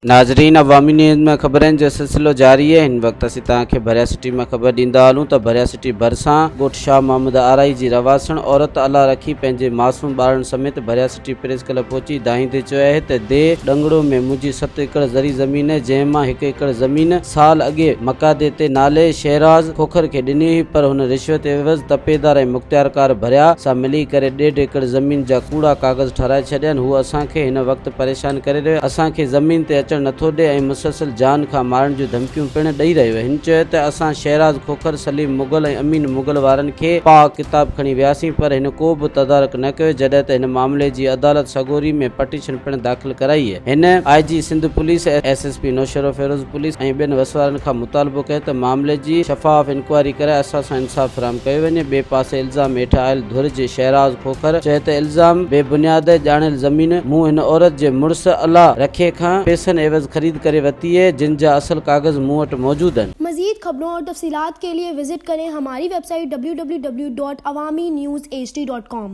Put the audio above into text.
ناظرين عوامي نيوز ۾ خبرن جو سلسلو جاري آهي هن وقت اسين توهان کي ڀريا سٽي مان خبر ڏيندا هلون ته ڀريا سٽي ڀرسان ڳوٺ شاهه محمد آرائي جي رهواسڻ عورت الله رکي پنهنجي معصوم ٻارڙن سميت ڀريا سٽي پريس ڪلب پهچي دانهيندي چيو آهي ته ديهه ڏنگڙو ۾ منهنجي ست ايڪڙ زرعي زمين آهي جنهن مان هڪ ايڪڙ زمين سال اڳي مقادي تي نالي شيراز کوکر کي ڏني هئي پر هن رشوت عيوض تپيدار ۽ مختيارڪار ڀريا سان ملي ڪري ڏيڍ ايڪڙ زمين جا ڪوڙا ڪاغذ ٺهرائي ڇڏيا آهن هو اسان کي هن وقت پريشان ڪري رهيو آهي، اسان کي زمين تي اچڻ نٿو ڏي ۽ مسلسل جان کان مارڻ جون ڌمڪيون پڻ ڏئي رهيو آهي. هن چيو ته اسان شيراز کوکر، سليم مغل ۽ امين مغل وارن کي پاء ڪتاب کڻي وياسين پر هن ڪو به تدارڪ نه ڪيو، جڏهن ته هن معاملي جي عدالت سڳوري ۾ پٽيشن پڻ داخل ڪرائي آهي. هن I G Sindh police, S S P Naushahro Feroze police ۽ ٻين وسوارن کان مطالبو ڪيو ته معاملي جي شفاف انڪوائري ڪرائي اسان سان انصاف فراهم ڪيو وڃي، ٻئي پاسي الزام هيٺ آيل ڌر جي شيراز کوکر چيو ته الزام بي بنياد آهي، ڄاڻايل زمين مون هن عورت جي مڙس الله رکي کان پيسن عيوض خريد ڪري ورتي آهي، جن جا اصل ڪاغذ مون وٽ موجود آهن. مزيد خبرون اور تفصيلات کے لئے وزٽ ڪرين ھماري web site www.awamiNewsHD.com.